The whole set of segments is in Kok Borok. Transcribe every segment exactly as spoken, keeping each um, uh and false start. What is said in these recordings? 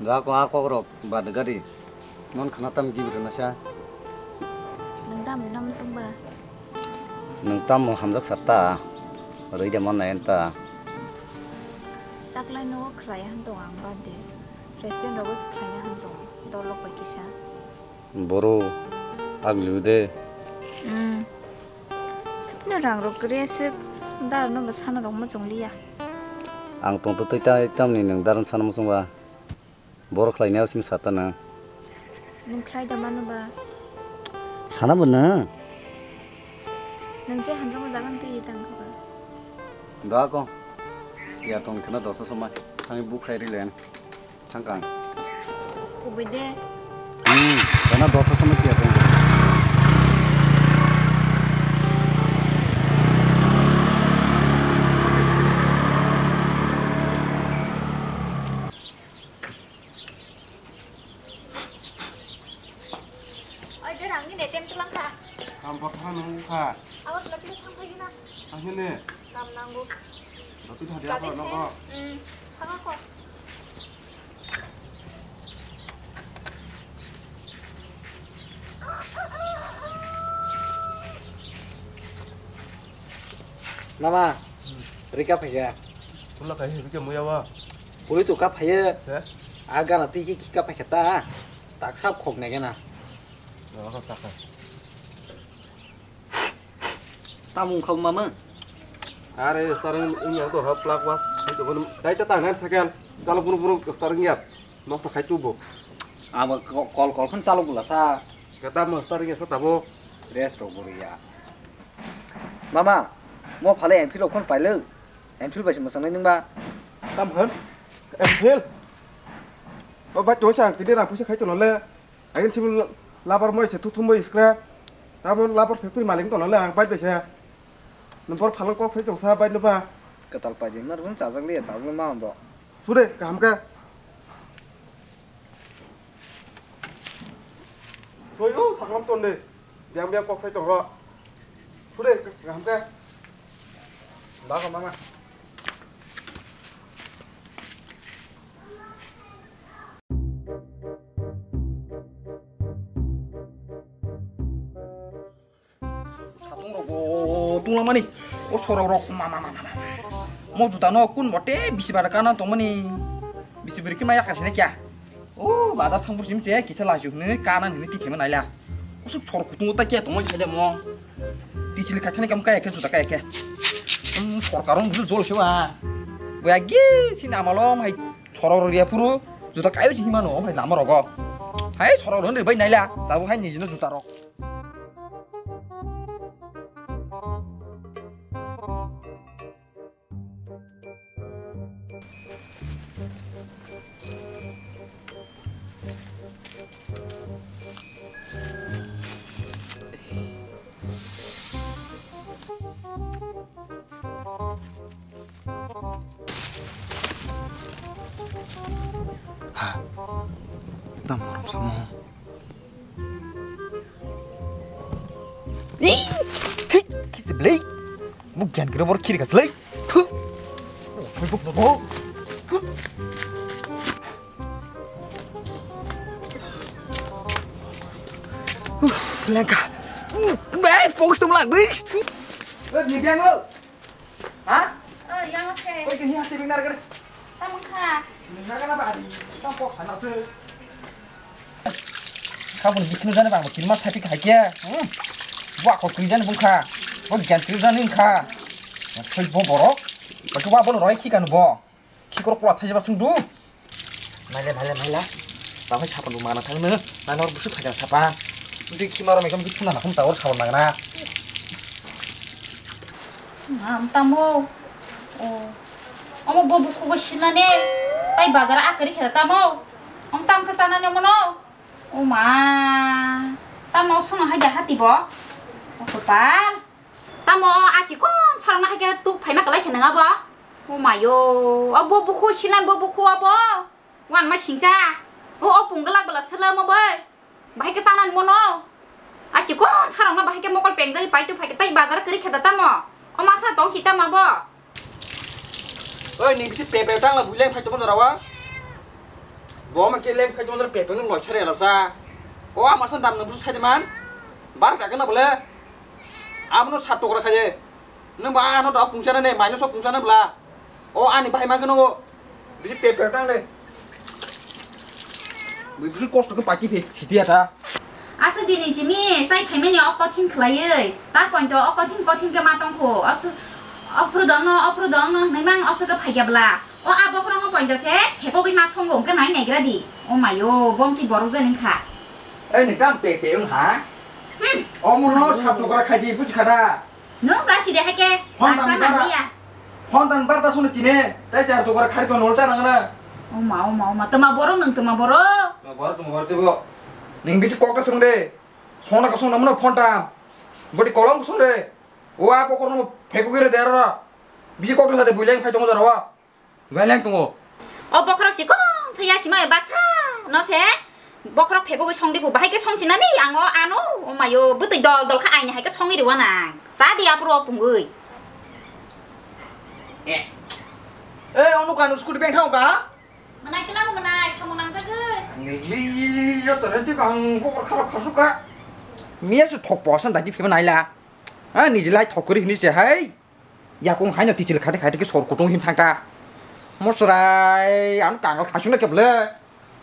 Ga ko a kok rok bad gari. Non khana tam gibi rwna sa. Nwng tamo no muchung ba? Nwng tamo hamjak sa ta. Rwi de man nai ta. Taklai no khlai han tong ang ba de. Restaurant rogo se khlai han tong. Dolok bai kisa. Boro agliu de. Hmm. No rang rok kre se dar no ba sana rok muchung liya. Ang tong to tei ta tamni nwng dar sana muchung ba. Boro khlainai simi sata na. Nwng khlai da mano ba? Sana bo na. Nwng je hamjakma jaga twi tang kha ba? Da ko. Ya tong khna dosa somai. Thangwi bu khlai ri len. Changkang. Kubui de. Hmm, kana dosa somai ya tong. Oi, de rang ni ne tem tulang kha. Kam bak kha nang kha. Awak lagi thang kha na. Ang ne. Kam nanggu. Tapi tadi apa nogo? Hmm, thang ko. Mama, rika phaiya. Pula kai rika muya wa. Pui tu ka phaiya. He? Aga na tiki ki ka phaiya ta. Tak sap khok ne gena. Tamung khau mama. Are star ing yang to ha plak was. Itu pun dai ta tangan sakel. Kalau pun pun star ing ya. Noksa khai tubo. Abo ko-, kol kol khon chalo bula sa. Kata mo star ing ya sa tabo. Rest ro buriya. Mama, mo phale Enfield rok khon pailwk. Enfield bai se mwsang nai nung ba. Tam hwn? Enfield? O bai to sa tini rang puisa khai to le. Agin chibu labar moi se tuthum bai iskra. Tamo labar factory malik to le ang bai bai se. Number phalang kok sai tong sa bai no ba. Katal pai din na rung chajak le ta ma bo. Sure kaham ka. Soi o saklam ton de. Biang biang kok sai tongo. Phure kaham khe. Ba ko mama. Satung rok bo tunglamani. O sorok rok ma ma ma ma ma. Mo juta no kun bote bisi bar kana tongmani. Bisi beri khe ma yakasine kya. O bazar thang bursim che kisa laju hwnwi kana hwnwi tikhe ma naila. Usuk sor kutung ta kya tongmo jai mo. Tisili khaithani kam kaya khe juta kaya khe. Um, sorkar rong busu jol sewa. Boya gi sini amalo mai sorok rok ya puru juta kayo si himano mai lama rogo. Hai sorok rong bai naila. Tabu hai nijino juta rok. Ha, tam morom samo. Ih, thik, kichi belai. Buk jan kira bor khiri kaslai. Thu. Buk bobo. Uff, lengka. Bai, fokus tum lang, bai. Eh, ni biang lo. Ha? Oh, yang se. Oi, kini hati benar kare. Tamang kha. Nang kana ba ari. Tam kok sana se. Kha bun biknu jani bang kin ma sapi khai kya. Hmm. Wa ko kui jani bung kha. Bo gyan kui jani kha. Soi bo borok. Ba tu wa bo roi khi kan bo. Khikrok pula thaijaba chwng du. Naile, naile, naila. Tamo sapan bo mana thang nang. Nang hor busuk thaijak sapan. Twi khima rok ekdom khuna na khum tawar sapan nang na. Mam tamo. O. Omo bo bukhugo sinane. Tai bazar a kari kheda tamo. Om tam khe chanani omono. O ma. Tamo suna haida hati bo. O kopal. Tamo a chikon sarokno hai khe tuk phaima kwlai khe nang abo? O mayo, abo bukhu sinan bo bukhu abo? Wan ma singcha. O, o pung glak bwla sela mo bai. Bahai khe chanani mono. A chikon sarokno bahai khe mokol pengjagwi pai tu phai khe tai bazar kwrwi khe da tamo. O masa tong si tamo abo? Oi, ning bisi pe pe tang la builai phai tongma jora wa. Bo ma ke leng khai tongdor pepeng no loisa re lasa. O ama san dam no busu sai de man. Bar ka na bole. Abono sat tokra khaye. Nang ba ano da pungsa ne, mai no sok pungsa na bla. O ani bai ma gano. Bisi pepeng tang de. Bisi kosto ke paki phe siti ata. Aswk dini simi sai phaimani o kothin khlaiwi, ta pointo o kothin kothin khe ma tongkho, aswk ophru dongno, ophru dongno hwnwi mang aswk khe phaikya bwla. O a bokhorokno pointo se phepogwi ma songo hwnkhe nai naigra di. O mayo, bomti borok jani wngkha. Ei, ni tam pe pe wng ha? Hmm. Omono sap tokra khai di, buji kha da? Nwng cha sidi hai khe, phone baksa tam bara. Manliya. Phone tam bar ta sunu tine, tai char tokra khari to nol cha nang na. O ma, o ma, o ma, tama borok nwng tama borok. Tama borok, tama borok tebo. Ning bisi kok ta sung de. Songna ka sung na mano phone tam. Bodi kolom sung de. O a pokor no pheko gire de ro. Bisi kok ta sa de buileng phai tongo jaro. Beleng tongo. O bokhorok si kong sa ya sima baksa no se. Bokhorok phegogwi song dibu bahai khe song sinani ang o ano o mayo bwtwi dol dol kha aini hai khe songwi rw nang. Sa di aphuru o pungwi. Eh. Eh, ono kanu scooty beng thang ka? Manai kela manai samung nang jagwi. Ang li yo tore ti bang bokhor kharok khasuk ka. Miya se thok posan dagi phema naila. Ah, nijilai thok kori hini se hai. Yakung haino tichil khati khati khe sor kutung him thangta. Mosrai, ano kangal khasungna keble.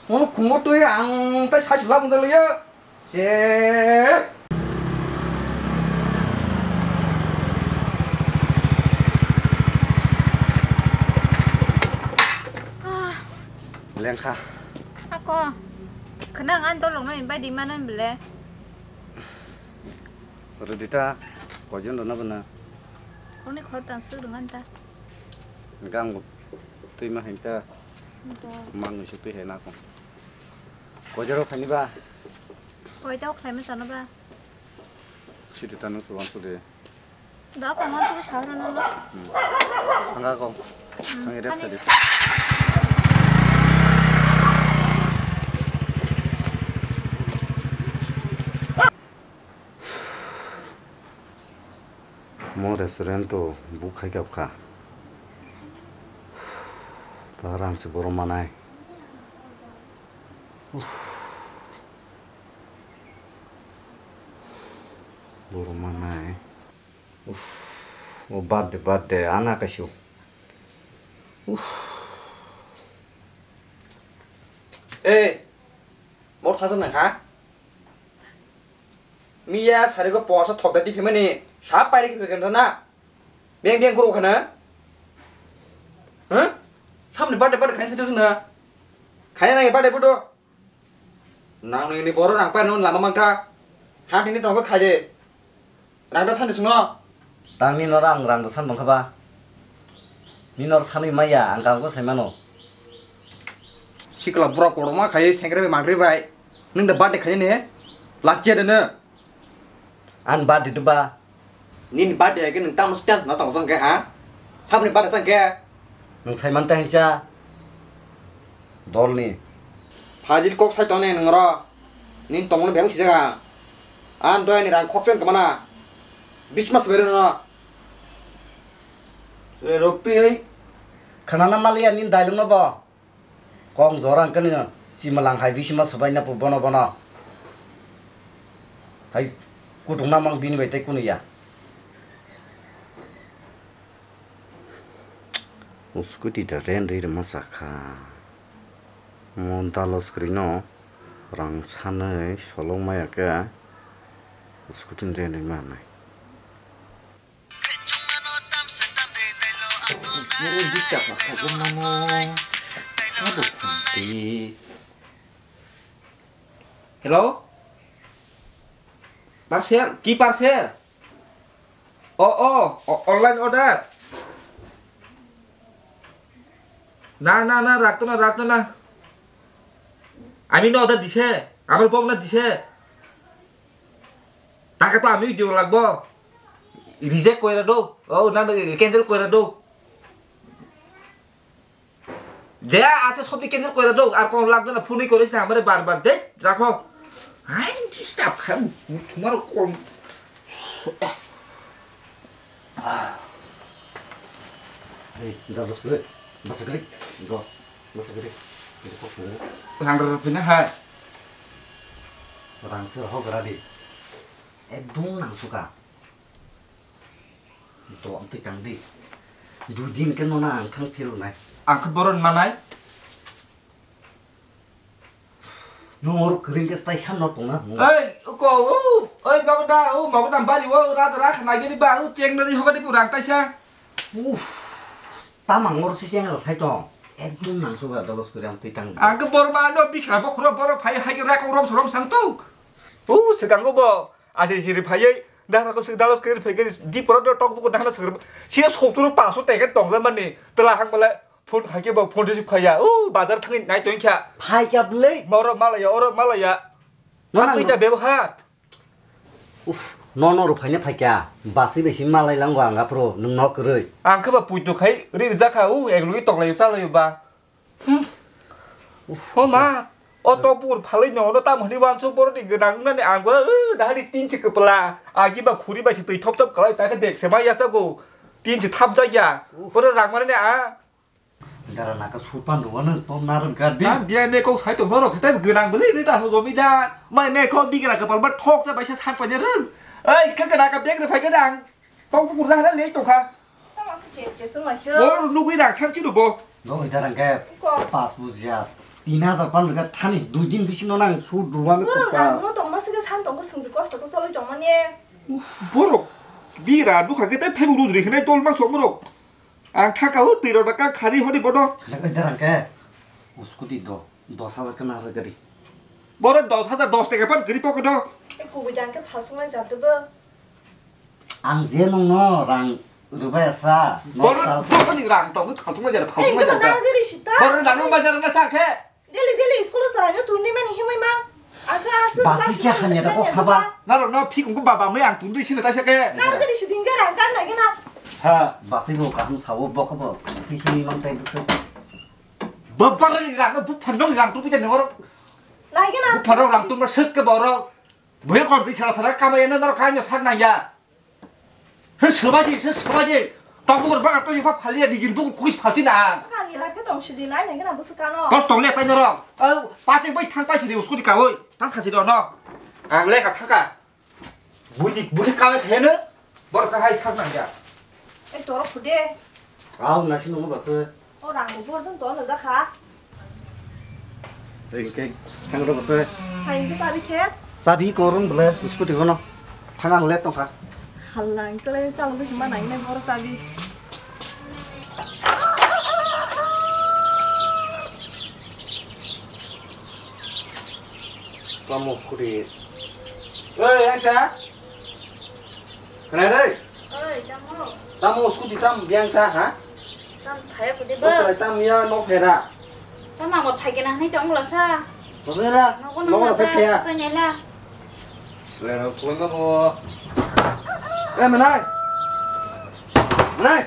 Mono khungo twi ang tai sai sila bung dalaya. Se. Lengkha. Ako. Khnang an dolong no invite di manan bele. Rwdi ta, koijon rwna bwna? Kokni khor tang swk rwngani ta. Hwnkhe ang bo twi ma hai ta. Hwnkhe. Mangwi swk twi hai na kong. Koijon rok phaini ba? Koita o khlaima chano ba? Sidi ta nung swbang sudi. Da kong wan swk sa rwna no. Hmm. Thangka kong. Hmm, thangwi rest thani. Khadi. Mo restaurant o book khai kha kha. Ta rang se borok manai. Uff. Borok manai. Uff. O birthday, birthday, ana kaisio. Uff. Ei, mo thasa nang ha? Miya sari ko posa thok dadi phimani sap pairi ki phikhen na. Beng beng kuro khana. Huh? Samni birthday birthday khaini phito na. Khaini na birthday photo. Nang ni ni boro rang pa no lama mangta. Ha tini tongko khaide. Rang da sani sungno. Tangni nora ang rang da san bangkha ba. Ni nor sanwi maya ang kangko sai mano. Sikla bura kotorma khai sengkre bai mangri bai. Nung da birthday khai ne. Lachia de ne. An birthday de ba. Nini birthday hai ke nung tamo stand na tong sang ke ha? Sabni birthday sang ke? Nung sai man ta hincha. Dolni. Phajil kok sai tone nung ro. Nini tongmani bebak sijak ang. An doi ni rang khokchen kemana? Bismas beri no. Sure rok tui oi. Khanana maliya nini dailung no bo. Kong jora ang kani chima lang hai bisima subai na pu bono bono. Hai kutung na mang bini bai tai kunu ya. O scooty da rent ri rima sakha. Mo dalo screen no rang sanai solong maya khe scooty ni rent ri manai. Disturb ma khaijak mano. Abo khamti. Hello? Parcel? Ki parcel? O, o, o, online order. Na, na, na, রাখতো না, রাখতো না. আমি না order দিছে, আমার বউ না দিছে. টাকা তো আমি দিব লাগবো. Reject করে দাও. ও, না, না, cancel করে দাও. যে আছে সবই cancel করে দাও, আর কোনো লাগবে না, ফোনই করিস না আমারে বারবার। দে, রাখো। আই, disturb খাম, তোমার কোন? এই, যা, বস রে, বস রে, গো, বস রে। Rang rw phina hai. Rang se rohok gra di. Ekdum nang suka. To amtwi tang di. Dui din ke nona ang thang phiru nai. Ang khe boron manai. Nung oro kwrwng khe tai san no tongna. Ei, uko, u, ei, mogoda, u, mogoda bari, u, ra, ra, khna giri ba, u, cheng nari hoga di kurang taisa. Uff, tamang oro si cheng rw sai tong. Ekdum nang suga dolos kwrwng twi tang. Ang khe bor ma no bikra bokhro bor phai hai ra kong rom sorom sang tu. U, segang go bo. Ase siri phaiye, dara ko sik dalos kiri phai kiri, di poro do tok buku dahna sir. Sia sok turu paso teket tong jam mani, tela hang bale, phone khai ke bo phone receive khaiya. O, bazar thangwi nai tong kha. Phai kha bwlai. Moro malaya, oro malaya. No, ang no, twi no. Ta bebohar. Uf, no no ro phaina phai kha. Basi besi malai lango ang aphro, nwng no kwrwi. Ang khe ba puito khai, ri rija kha, u, eglui toklai chalai ba. Hmm. Uf, o ma, o to pur phalai no, no tam hwnwi wansuk borok ni gwnang nani ang bo, uh, dahani tin si kwpla. Agi ba khuri bai se twi thop thop kwlai, ta khe dek se ma yasago. Tin si thap jak ya. Uf. Oro rang mani a. Dara naka supan do wano to narwk gadi. Tam dia ne kok sai to norok se tai gwnang bwlai ni ta ho jomi da. Mai me kok bigra kwpal ba thok se bai se sak pa ne rwng. Ai, ka gwnang ka bag rw phai gwnang. Tong bukur da hana le tong kha. Tamo se kes kes wng lai se. Boro nugwi rang sar chiro bo. No, ita rang ke. Ko. Pas bujia. Tin hajar pan rega thani dui din bisi no nang su duan ko pa. Boro rang no tong ma se ke san tong ko sung se kosto ko soloi tong mani. Boro bira dukha ke tai thai buru jri khne tol mang so boro. Ang thaka o twi rok da ka khari hodi bodo. Khale ita rang ke. Scooty do dos hajar kana hajar gari. Boro dos hajar dos taka pan gari pocket do. E kubui dang ke phal sung lai jat de bo. Ang je nongno rang rwbai asa, nok Boro, sal. Boroni rang tong, thangthumai jara, Ei, phangthumai jara. Nang giri sita. Boroni rang nang bajar na sakhe. Daily, daily school o sarai no tuni mani himai mang. Aga asu Basi class khe no hanya da kok saba. Naro no phikung ko baba mai ang tundui sino ta sakhe. Nang giri siding ge rang kan nai gena. Ha, basi bo kaham sawo bokho bo. Himai mang tai dusu. Babaroni rang, bu phandong rang tu pita nor. Nai gena. Bu phandong rang tu ma sek ke boro. Buya kon bisra sara kamaya na nor kanya sak nangya. He sobaji, he sobaji. Tokbor baga to jipa phalia, nijin buku kuis phalti na. Kani lake tong sidi nai nai na busu kano. Kos tong le pai noro. Au, pasik bai thang pai sidi uskudi kawoi. Thang khasi do no. Ang le ka thaka. Budi, budi kame khene. Bor ka hai sak nangya. E toro khude. Au nasi nungo base. O rang bo bor dun to no jakha. Engke thang ro base. Hai engke sabi khe. Sabi korun bele scooty kono. Thang ang le tongkha. Halla engke le chalo bisi ma nai nai bor sabi. Tamo scooty. Oi, Aisha. Khna dei. Oi, tamo. Tamo scooty tam biang sa ha? Tam phai ko de Bo ba. Trai tam ya no phera. Tam ang phai gena hwnwi tong la sa. Sosai la. Nogo no Nogo la phai phai ya. Sosai la. Le no thoi ma ko. Eh, manai. Manai.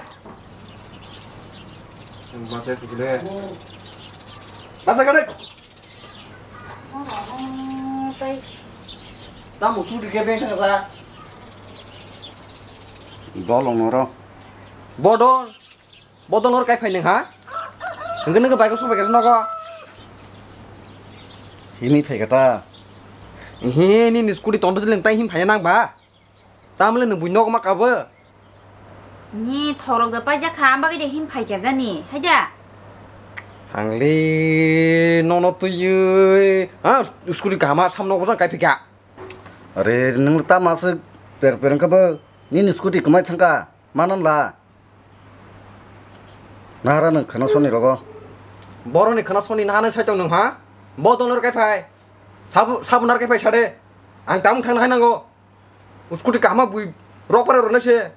Masa ko le. Masa ka dei. Tamo sudi ke beng thangsa. Bolong noro. Bodol. Bodol nor kai phai nang ha? Hingke nang bai ko sobai ka nogo. Hini phai kata. He ni ni scooty tondo jileng tai him phai nang ba. Tamle nwng bui nok ma kabo? Ni thorok da paijak kha, ang bagwi de him phaikha jani, haida? Hangli nono twiwi, ha, scooty kahama samno bojang kai phikha. Are, nwng ta masuk per per wngkha bo, nini scooty kwmai thangkha, manan la. Nahara nwng khwna soni rogo. Boroni khwna soni nahana sai tong nwng ha? Bo donar kai phai. Sabu, sabu nar kai phai sade. Ang tamung thangna hai nango. Scooty kahma bui rok para rwna se.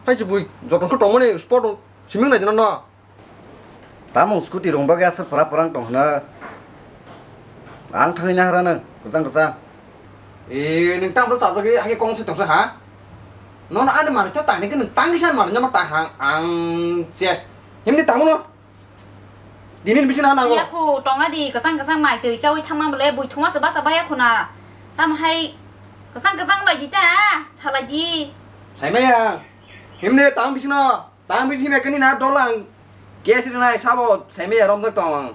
Hai se bui joton khe tongmani spot siming nai jana no. Tamo scooty rong bagwi aswk pora pora wng tong hwna. Ang thangwi naharano kwchang kwchang. E, nwng tamo chajagwi hai kong se tongsa ha? Nono ani manwi ta tangni khe nwng tangwi san manwi no ma ta hang ang che. Himni tamo no. Dinin bisi na nango. Yakhu tonga di kwchang kwchang mai twi chawi thangma bole bui thuma se basa baya khuna. Tam hai kwchang kwchang lai di ta salai di. Saimaya. Himne tang bisi no. Tang bisi ne kani na dolang. Kes ri nai sabo saimaya romjak tong.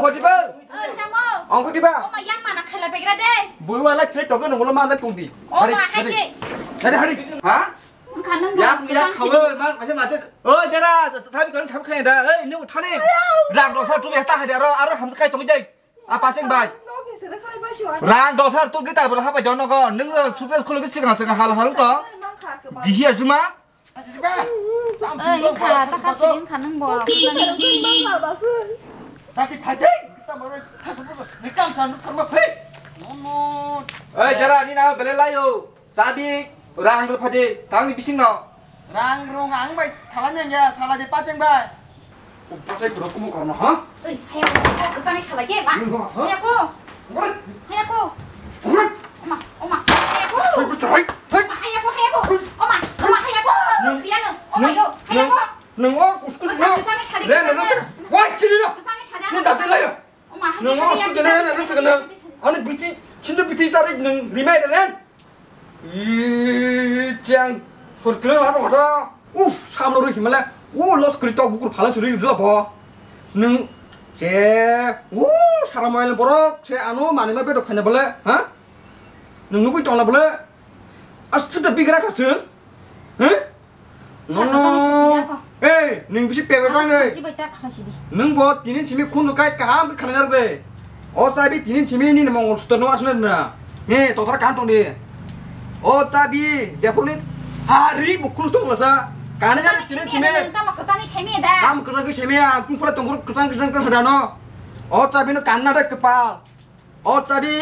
Ongkho diba? Oi, tamo. Ongkho diba? Oma yang mana khala begra de. Bui wala kre toke nongolo ma da pungdi. Oma, hari, hai hari. Se. Hari, hari. Ha? Wngkha nung ya, ya, khawe, ma, ma, ma, ma. Oi, dera, sa-, sa-, sabi kon sab khaina da. Oi, nung thani. Rang dosa tu ya ta hari aro, aro hamsa kai tong dai. A pasing bai. Rang dosa tu bli tar bol hapai don nogo. Nung tu pes khuluk sikang sikang hal hal to. Dihi ajuma. Oi, wngkha, ta kapsi wngkha nung bo. Tati phai dei. Oi, dera, ni na bele layo. Chabi, rang rw phadi, tangni bising no. Rang rong ang bai thala neng ya, sala je pacheng bai. O pacheng kuro kumo korno, ha? Oi, haya ko, ko sani sala ke ba? Nung ha? Haya ko. Oi. Haya ko. Oi. Oma, oma, haya ko. Sai ko sai. Hai. Oma, haya ko, haya ko. Oma, oma, haya ko. Nung, biano. Oma nung, yo, haya ko. Nung o kuskul. Oi, no. Ko sani sala ke. Re, no, no, sala. Wai, chili no. Ko sani sala. Nung dati layo. Nung o sku jene na nung sakana. Ani biti, chintu biti chari nung rimai na nen. I chang, por kilo hapa kota. Uf, Tamno rwi himale, o los kwrwi tok bukur phalang chwrwi rwla bo. Nwng che, o sara moyal borok se ano manima bedok khaina bole, ha? Nwng nugwi tongla bole? Aswk da bigra ka chwng? Ha? No, no. Hey, nwng bisi pepe tang de. Nwng bo tini simi khunu kai kaham khe khanai jar de. O chabi tini simi nini mongol sutra no asna na. He, tothar kan tong de. O chabi, jephuru ni hari bo khunu tong lasa. Kani jar tini simi. Tamo kwchangni semi da. Tamo kwchangni semi, ang tungpura tongpura kwchang kwchang kwchang sadano. O chabi no kanna de kepal. O chabi,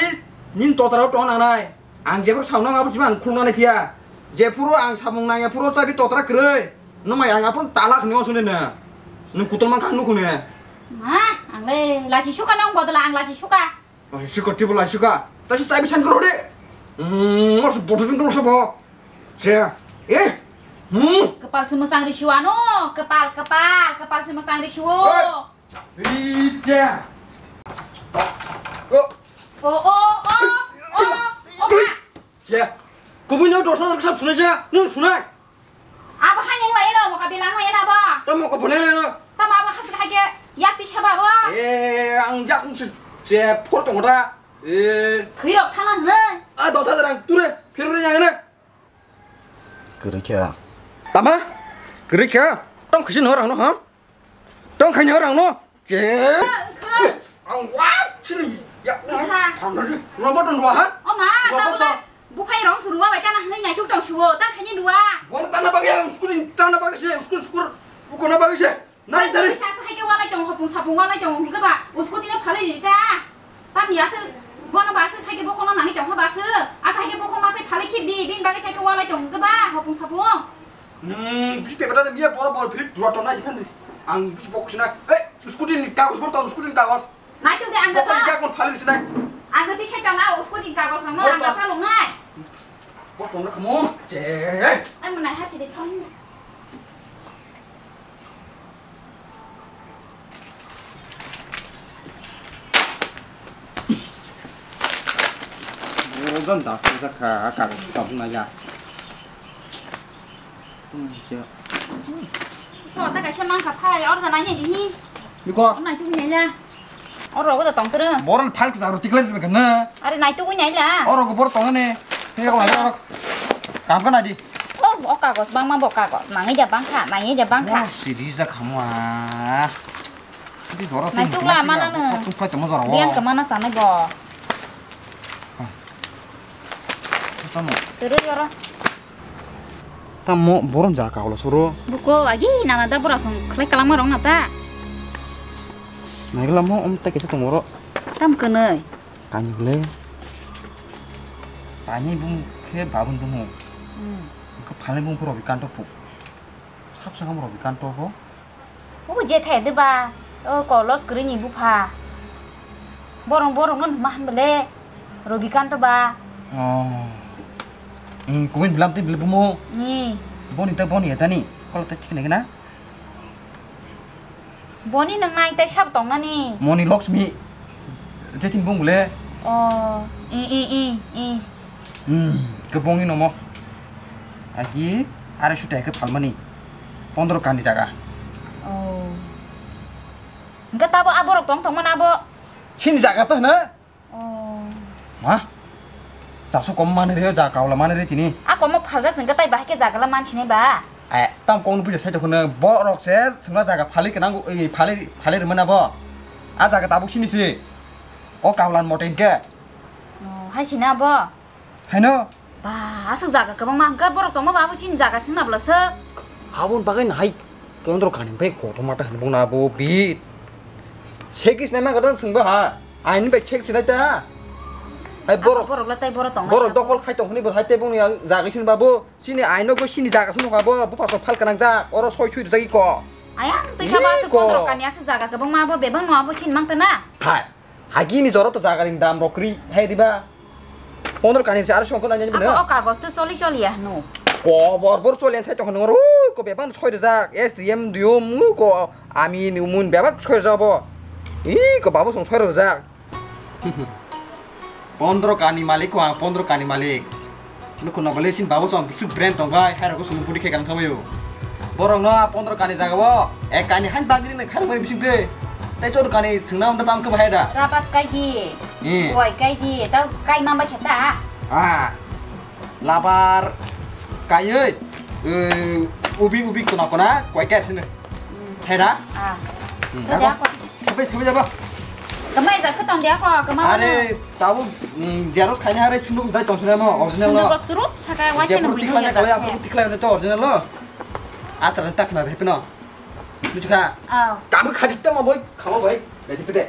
nini tothar o tong nangnai. Ang jephuru samung nang abo simi ang khulung nai phiya. Jephuru ang samung nangya phuru o chabi tothar kwrwi. Nwng mai ang aphuru talak hwnwi uansuknai na. Nwng kutul mankha ang nukhung ne. Ma, ang le lasi suka nang bodol ang lasi suka. Lasi suka, tibo lasi suka. Tasi chabi san koro de. Hmm, mas bodo jung dong sabo. Se. Eh. Hmm. Kepal se masang risiwa no. Kepal, kepal, kepal se masang risiwo. Oi. Ija. Oh. Oh, oh, oh, oh, oh, ma. Ya. Kubui no dosa sab sunai ja. Nung sunai. Abo hai neng lai no, moka bilang lai na ba. Tamo ko bole no. Tamo abo has hai ke yak ti saba ba. Eh, ang yak se, se phor tong da. Eh. Thwi rok thana hne. A dosa rang ture, phir re yang na. Kwrwi kha. Tama? Kwrwi kha? Tong khisi no rang no ha? Tong khaini rang no? Je. Ang wa chini. Ya. Kha. Ang ri. Robot no ha? O ma, robot ta. Buphai rong suruwa bai kana hwnwi naituk tong suwo, ta khaini duwa. Bon tana bagya, school tana bagya se, school school. Buko na bagya se. Nai dari. Sa sa hai ke walai tong, hopung sapung walai tong, hingke ba, usko tino phalai rita. Tam ya se, bono ba se hai ke bokong no nangni tong ha ba se. Asa hai ke bokong ma se phalai khip di, bin bagwi sai ke walai tong, hingke ba, hopung sapung. Hmm, bisi pepe tani miya boro bol philip dua tona ikan di. Ang bisi bokong sina. Eh, scooty ni kagos bor tong, scooty ni kagos. Nai tong de ang bokong gata. Ikan kon phalai sina. Ang gati sai tong na, scooty ni kagos rong no, ang gata long nai. Bor tong na kamo. Je. Ai mo nai ha chi de thong. Borok jon das rijak kha, ah, kagoj tong na ya. Ko ta kaisa mang kha phai, or da nai ni hi. Biko. Nai tu ni la. Oro go da tong tere. Boron file kisa ro tikle be kana. Are nai tu ni la. Oro go bor tong ne. He ko la oro. Kam kana di. Oh, o kagos bangma bo kagos. Nangi ja bangkha, nangi ja bangkha. Wah, siri ja khamwa. Siri jora tu. Nai tu la mana ne. Tu fai tamo jora. Biang ke mana sana bo. Tamo. Tere jora. Tamo boron ja kagolo suru. Buko agi nama da bora song khlai kalangma rong nata. Nai lamo om ta kesa tongoro. Tam kenai. Tani bole. Tani bung khe babun bung. Hmm. Ke phale bung robi kanto pu. Hap sangam robi kanto ho. O je thai de ba. O kolos kri ni bupha. Borong borong non mahan bele. Robi kanto ba. Oh. Hmm, kumin bilam te bile bumo. Ni. Boni ta boni ya jani. Kolo te thik nai na. Boni nang nai tai sab tong nani. Moni Lakshmi. Jetin bung le. Oh, i, i, i, i. Hmm, ke bong ni nomo. Agi, are su teke palmani. Pondro kani jaga. Oh. Enggak tabo aborok tong tong mana abo. Sini jaga to na? Oh. Ma? Chasu kom mani re, ja kaula mani re tini. A komo phaljak sengke tai bahai ke jagala mansinai ba? Eh, tam kong puja sai tokhno borok se sengla jaga phali kenang, ei, phali, phali rwmana bo. A jaga tabuk sini si. O kaulan mote ke. Oh, hai sina bo. Haino? Ba, aswk jaga kwbangma hwnkhe borok tongma ba abo chini jaga swngna bwlasa. Aboni bagwi nahai pondro kani bai kotorma ta hwnwi bongna abo bit. Sekis naima gadang swngba ha. Aini bai sek sinai ta. Hai borok. Borok la tai borok tong. Borok dokol khai tong hwnwi bo hai tei bongni jaga sini babu. Chini aino go chini jaga sini abo bupha sok phal kanang jak. Oro soi sui rijak iko. Ayang twi kha ba aswk pondro kani aswk jaga kwbangma abo bebak no abo chini mang ta na. Hai. Hagini jora to jaga ni dam rok kri hai diba. Pondro kani se aro songkon ani. Ako o kagos to choli choli ya hnu. Ko bor bor choli an sai tong nang ro ko beban soi rijak S D M diyo mu ko ami ni mun bebak soi rijak bo. I ko babu song soi rijak. Pondro kani malik ko ang pondro kani malik. Nukho nokole sin babu song bisu brand tong bai hai rok song pudi khe kan thabayo. Borok no pondro kani jaga o ek kani han bagri nai khan mani bising de. Tai chor kani chwngna unda bam khe bahai da. Rabat kai di. Hmm. Wai kai di. Tau kai mamba kheta. Ah. Labar kaioi. Eh, ubi ubi kona kona koi kai sini. Heda? Ah. Hmm, Tau jago. Jago. Thabai, thabai jago. Kamai jak khe tong dia ko, kamai Are, wano. Tabuk, mm, xerox khaina hare sunduk dai tong sini mo, original no. Sunduk surup sakai wai Jepur sini tikhlai buini kawai, jak apur khe. Tikhlai to original lo. Atra tak na hepe no. Buju kha. Oh. Kamu khadik ta mo boy, khamo boy. Bedi pede.